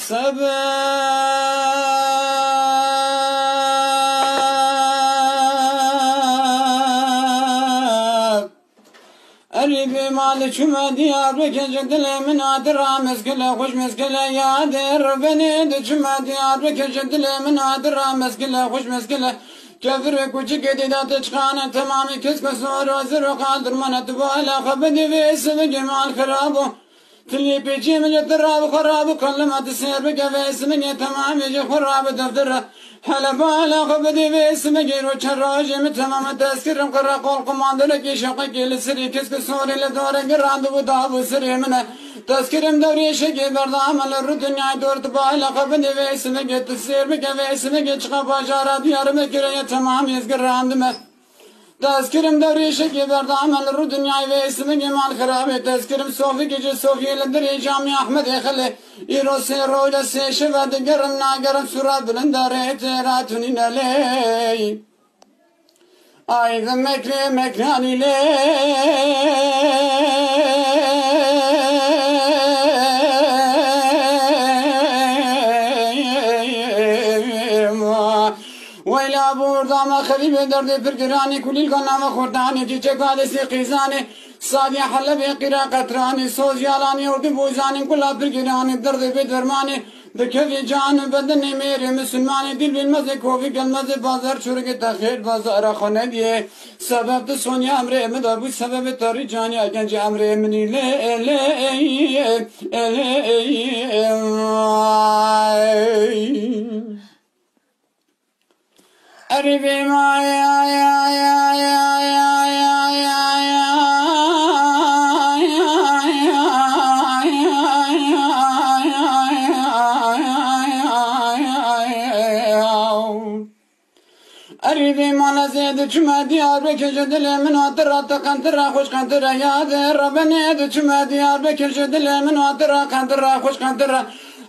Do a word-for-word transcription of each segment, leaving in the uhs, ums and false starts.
Sebeb. Erî bê malê çûme Diyarbekir ji dilê min hatira mezgile, xweş mezgile ya dê rebenê diçûme Diyarbekir ji dilê min hatira mezgile, xweş mezgile. Kefirê kûçikê dîda te çiqane temamî kes kes û razir û qadirmane tu bala xwe bidî vê sivigê mal xirab û. Tilî pêçî min ji tu rabû xwe rabû qelima tu sêr bike vê sivigê temamî ji xwe rabû deftere. Hele bala xwe bidî vê sivigê ro çend rojê min temam e tezkirim qira qol qumandirekî şeqekî li sirî kes kes sorê li dorê girandibû dabû sirê min e. Tezkirim dewrê şekê berdame li rû dinyayê dor tu bala xwe bidî vê sivigê tu sêr bike vê sivigê çiqa bajara Diyarbekirê ye temamî ez girandime. Tezkirim dewrê şekê berdame li rû dinyayê vê sivigê mal xirabê tezkirim sofikê ji sofiyê li dirê camî Ahmedê Xelê. Îro sê roj de sê şeve digerim nagerim sura bilinda rê têra tunîne lê. Ay ve mekrê mekranî lê. Weyla bûr dama xerîbê derdê pir giranî, kulîlka nava xurtanê, çîçeka destê qîzanê, sadiya helebê qîra qetranê, soz yalanê û di bozanê, gula pir giranê, derdê bê dermanê, dikevê can û bedenê mêrê misilmanê, dîl bilmezê kovî gelmezê bazar çûrikê te xêr bazara xwe nediyê. Sebeb tu sonya emrê min de bû, sebebê te rî canî egencê emrê min î lê, lê, lê, lê. Erê bê ma, ay, ay, ay. Erê bê ma lezê diçûme Diyarbekir ji dilê min hatira te qentira xweş qentira ya dê rebenê diçûme Diyarbekir ji dilê min hatira qentira xweş qentira.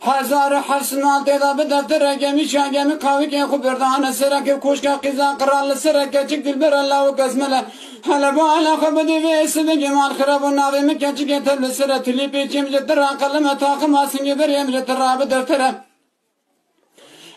Hezar û heft sed mal tê de bi deftere gemî çiya gemî qawikê xwe berdane serekê koşka qîza qira li sere keçik dilbera lawik ezmele. Hele bala xwe bidî vê sivigê mal xirab û navê min keçikê tev li sere tilî pêçê min ji tira qelime taxima singê berê min ji tira bi deftere.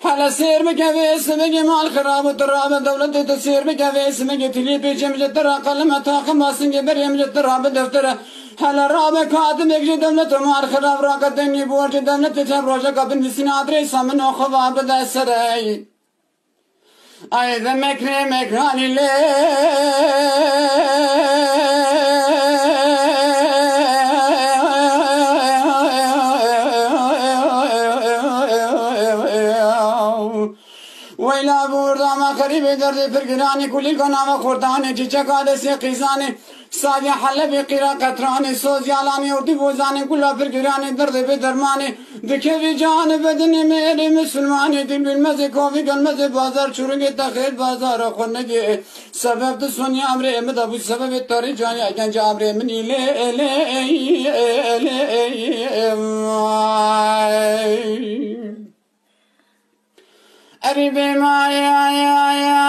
Hele sêr bike vê sivigê mal xirab û tira bi dewletê tu sêr bike vê sivigê tilî pêçê min ji tira qelime taxima singê berê min ji tira bi deftere. Hele rabe katimêk ji dewlet û mal xirab rake dengî bor ji dewletê çend rojeka binivîsîne adrêsa min û xwe va bide serey. Ay ve mekrê mekranî lê. Weyla bûr dama xerîbê derdê pir giranî, kulîlka nava xurtanê, çîçeka destê qîzanê. Sadiya helebê qîra qetranê, soz yalanê û dî bozanê, gula pir giranê, derdê bê dermanê. Dikevî canê bedenê mêrê misilmanê, dîl bilmezê kovî gelmezê bazar çûrikê te xêr bazara xwe negê. Sebeb tu sonya emrê min de bû, sebebê te rê canî egenca emrê min î lê, lê, lê, lê. Erê bê ma, ay, ay, ay.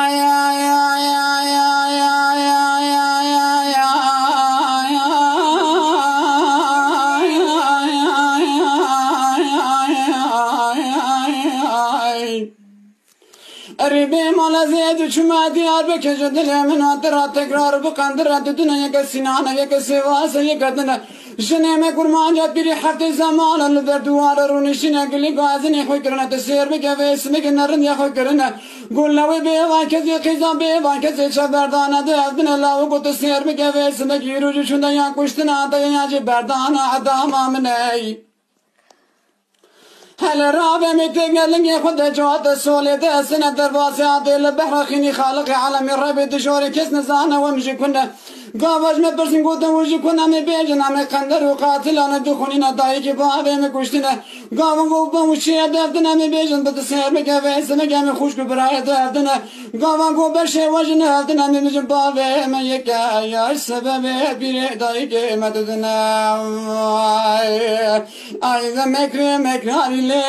Erê bê ma lezê diçûme Diyarbekir ji dilê min hatira tekrar bi qendire didine yeke Sînane yeke Sêwase yeke dine. Jinê me kurmanca pîrî heftê zemana li ber dûwara rûniştîne gilî gazinê xwe kirine, tu sêr bike vê simikê nerind ya xwe kirine. Gul lewê bê êvan kesê qîza bê êvan kesê çaverdana di ev bine lawik û tu sêr bike vê simikê îro ji şûnde ya kuştina te ya jî berdana edama min ey. Hele rabe me têk ne lingê xwe de cihate solê de esine derbasê adê li behra xînî xaliqê alemê rebê dijorê kes nizane wem ji ku ne. Gava ji me pirsin gotin û ji ku ne me bêjin em ê qender û qatilane du xwînîna dayikê bavê me kuştine. Gava go ben û çiye devdin em ê bêjin bi tu sêr bike vê simike me xwişk û birayê devdine. Gava go beşê we ji ne devdin em ê bêjin bavê me yeke ya sebebê pîrê dayikê me didine. Ay ve mekrê mekrarî lê.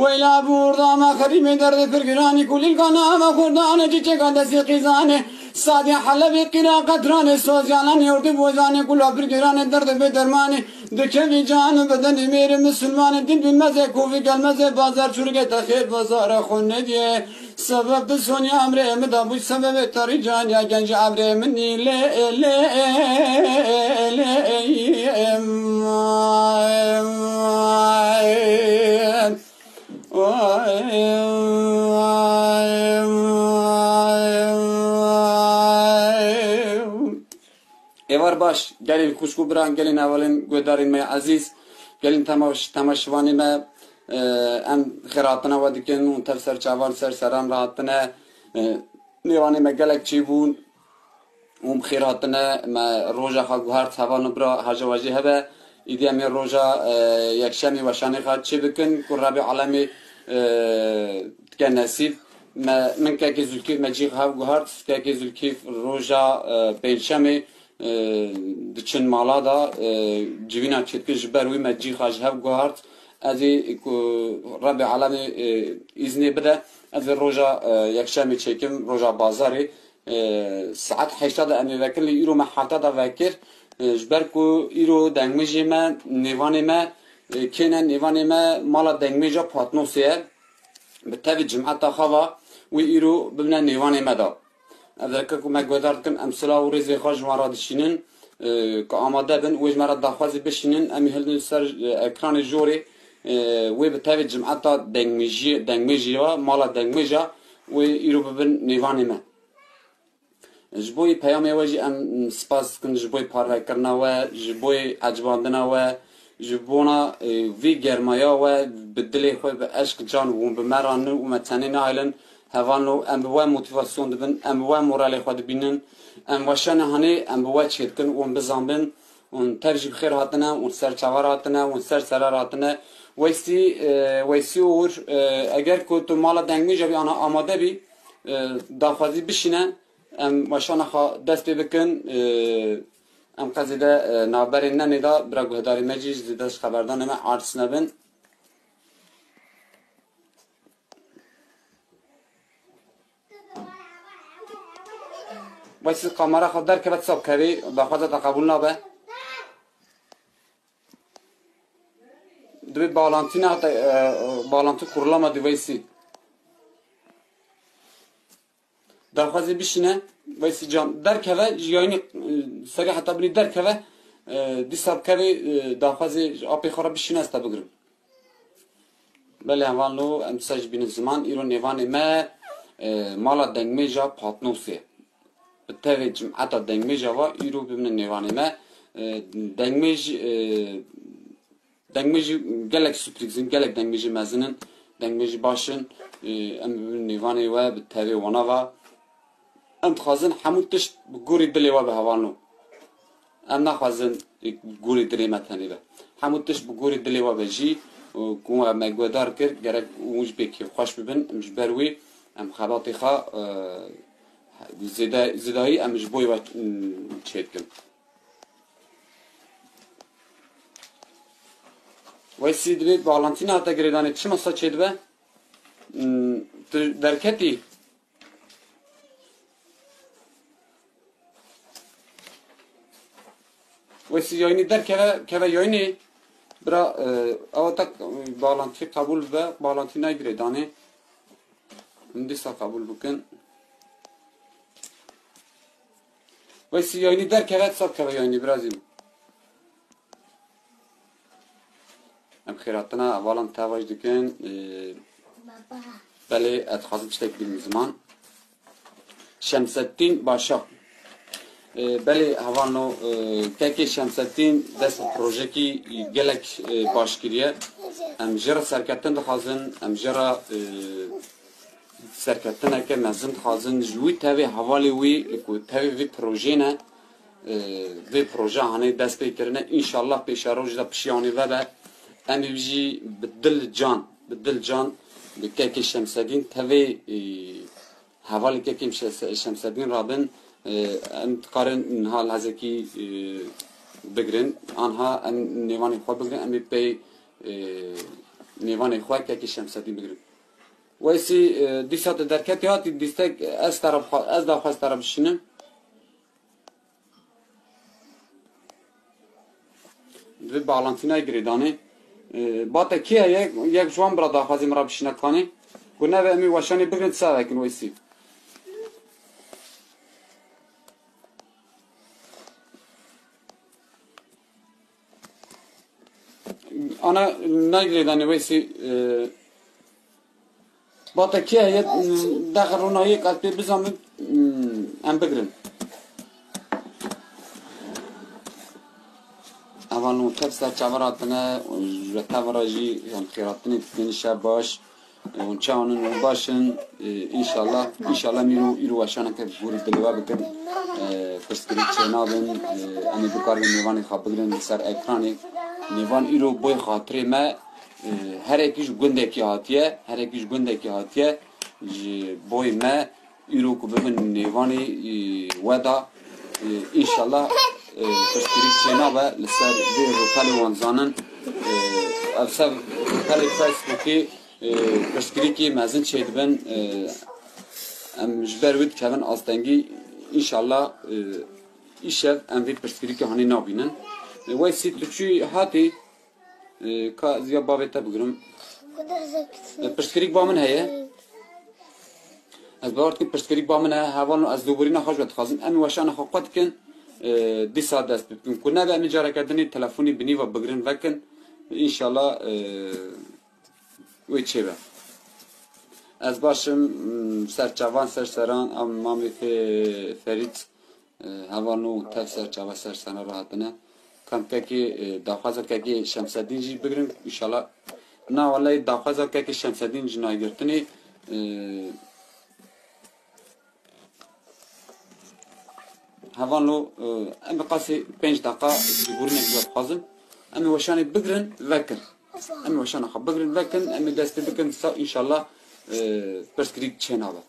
Weyla bûr dama xerîb Mê derdê pir giranî, kulîlka nava xurdanê, çiçeka destê qîzanê, sadê helebê qîra qetranê, sozyalanê ortê bozanê, kula pir giranê, derdê bê dermanê, dikevî can û bedenê mêrê misilmanê, dil bilmezê, kovî gelmezê, bazar çurgê te xêr bazara xwe nediyê. Sebeb bi sonî emrê min da bû, sebebê tarî caniya gencî emrê min î lê, lê, lê, Êvar baş, gelên xwişk û biran, gelên hevalên guhdarên me yê ezîz, gelên temaş-, temaşevanê me, e, em xêrhatina we dikin û tev ser çavan ser seran re hatine, e, nêvanê me gelek çêbûn. Hûn bi xêr hatine, me roja xwe guhert, hevalno bira, haja we jê hebe. Îdî em ê roja, e, yekşemê weşanê xwe çê bikin, ku Rebê Alemê, e, dike nesîb. Me, min kekê Zülkîf, me cî xwe hev guhert, kekê Zülkîf roja, e, pêncşemê, e, diçin mala da, e, civîna çêdikin, ji ber wî me cî xwe ji hev guhert. Ez ê ku Rebê Alemê, e, îznê bide, ez ê roja, e, yekşemê çêkim, roja bazarê. E, saet heşta de em ê vekin, lê îro me hefta de vekir. E, ji ber ku îro dengmêjê me, nêvanê me, e, kê ne, nêvanê me mala dengmêja Patnosê ye. Bi tevî cimeta xwe va wî îro bibine nêvanê me de. Ev dereke ku me guhdar dikin, em silav û rêzê xwe ji wan re dişînin, e, ku amade bin, wê ji me re daxwazî bişînin, em ê hildin ser, e, ekranê jorê, e, wê bi tevî cimeta dengmêjiyê, dengmêjiyê ve, mala dengmêja, wê îro bibin nêvanê me. Ji bo yê peyamê we jî em spas dikin, ji bo yê parvekirina we, ji bo yê ecibandina we, ji bona, e, vî germaya we bi dilê xwe, bi eşq can hûn bi me re nin û me tenê nahêlin. Hevalno, em bi we motîvasyon dibin, em bi we moralê xwe dibînin. Em weşanê hanê, em bi we çêdikin û hûn bizanbin. Hûn tev jî bi xêr hatine, hûn ser çavar hatine, hûn ser serar hatine. Weysî, e, Weysî Oğur, e, eger ku tu mala dengmêja bî, ana amade bî, e, daxwazî bişîne. Em weşana xwe dest pê bikin. Em qe zêde, e, navberên nenê de bira guhdarê me jî ji zêde ji xeberdanê me ars nebin. Weysî kamera xwe derkeve, tu sabkevî, daxwaza te qebûl nabe. Dibê bağlantı nehate, e, bağlantı kurulamadı Weysî. Daxwazê bişîne, Weysî can. Derkeve, ji yayînê, e, serî heta binî derkeve, e, dîsa bikevê, e, daxwazê ji apê xwe re bişîne, ez te bigirim. Belê hevalno, em dîsa jî bînin ziman, îro nêvanê me, e, mala dengmêja Patnosê. Bi tevê cimeta dengmêja va, îro bimine nêvanê me. E, dengmêj, e, Dengmêjî gelek sürprîz in, gelek dengmêjî mezin in, dengmêjî baş in. Ê, em bi nêvanê we, bi tevê wana ve. Em dixwazin hemû tişt bi gorî dilê we be hevalno. Em naxwazin, ê, bi gorî dilê me tenê be. Hemû tişt bi gorî dilê we be jî, û ku we me guhdar kir, gerek hûn jî pê kêfxweş bibin. Em ji ber wê, em xebatê xwe, e, zêde-, zêdayî em ji bo we, ê, çêdikin. Weysî, dibê bağlantî nehate girêdanê, çima sa çêdibe? Hmm, tu derketî? Weysî, yayînî derkeve, keve yayînê. Bira, e, ewa te bağlantî qebûl be, bağlantî nayê girêdanê. Em dîsa qebûl bikin. Weysî, yayînî derkeve, sa bikeve yayînî, birazî min. Em xêrhatina hevalan te ve jî dikin. Ee, belê, ez dixwazim tiştek bînim ziman. Şemseddîn Başak. Ee, belê, hevalno, ee, kekê Şemseddîn dest bi projekî gelek, ee, baş kiriye. Em jê re serkeftin dixwazin, em jê re, ee, serkeftineke mezin dixwazin ji wî tevê hevalê wî ku tevê vê projeyê ne, e, vê proje hanê dest pê kirine. Înşallah pêşerojê de pişiya wan ê vebe. Em ê jî bi dil can, bi dil can bi kekê Şemsedîn tevê, e, hevalê kekê Şe-, Şemsedîn rabin. E, em dikarin niha lehzekî, e, bigirin. Anha em nêvanê xwe bigirin. Em ê pey, e, nêvanê xwe kekê Şemsedîn bigirin. Weysî, e, dîsa tu derketî hatî dîstek ez te re bixwa-, ez daxwaz te re bişînim. Divê bağlantî nayê girêdanê. E, ba te kê heye? Yek ji wan bira daxwazê min re bişîne kanê. Ku nebe em ê weşanê bigrin, ti çavekin Weysî. Ana nayê girêdanê Weysî, e, Ba te kê heye, daxil ronahiyê ez pê bizanim, em bigrin. Evan û tev ser çavan hatine, û ji te ve re jî em xêratinê dikin, şev baş, û çawanin û baş in, e, înşallah, înşallah em îro, îro weşaneke gorî dilê we bikin. E, pirsgirêk çênabin, e, em ê bikaribin mêvanê xwe bigrin li ser ekranê. Mêvan îro boy xatirê me, E, herekî ji gundekî hatiye, herekî ji gundekî hatiye, ji boyê me îro ku bibin nêvanê, e, we da, e, înşallah, e, pirsgirêk çênabe li ser vê rûpelê wan zanin. E, ev ser rûpelê Facebookê, e, pirsgirêkê mezin çêdibin. E, em ji ber wê dikevin astengî, înşallah, e, îşev em vê pirsgirêkê hanê nabînin. E, Weysî, tu çûyî hatî? E, ka ez ya bavê te bigirim. E, pirsgirêk ba min heye. Ez bawer dikim pirsgirêk ba min heye. Hevalno, ez lêborîna xwe ji we dixwazim. Em ê weşana xwe qut dikin. E, dîsa dest pê bikin. Ku nebe em ê careke dinê telefonî bi nî ve bigirin vekin. Înşallah, e, wê çêbe. Ez başim, m, ser çavan, ser seran, em mamê Fe-, Ferît. E, hevalno tev ser çava ser sena re hatine. Kam kekê, e, daxwaza kekê Şemsedîn jî bigirin, înşallah. Na, welay daxwaza kekê Şemsedîn ji nagirtinê, e, hevalno, e, em bi qasê pênc deqa lêborînek ji we dixwazin. Em ê weşanê bigirin, vekin. Em ê weşana xwe bigirin, vekin. Em ê dest pê bikin, sa, înşallah, e, pirsgirêk çênabe.